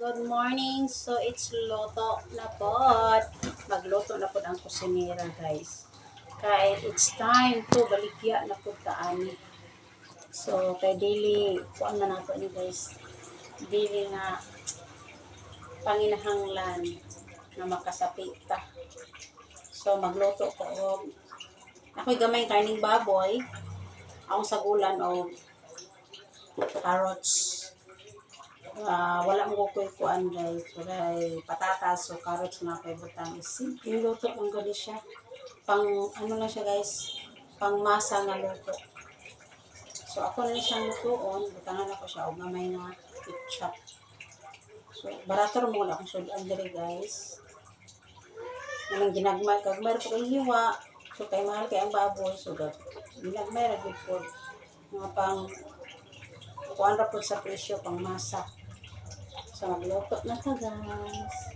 Good morning. So it's luto na pod. Magluto na pod ang kusinera, guys. Kay it's time to baligya na pod ta ani. So kay dili kuan man nato ni, guys. Dili nga panginahanglan nga makasapi ta. So magluto ko og ako'y gamay karning baboy. Akong sagulan og carrots. Ah, wala mo ko kuan, guys. Walay patatas, so carrots na ako'y butang. Simple luto lang gani siya. Pang ano lang siya, guys, pang masa nga luto. So ako na siyang lutuon, butangan ako siya og gamay nga ketchup. So barato ra mo akong sud-an diri, guys. Anang ginagmay kag mayroon po kay hiwa. So kay mahal kay ang baboy, so ginagmay ra gyud po. Mga pang kuan ra pod sa presyo, pang masa. So magluto na ta, guys.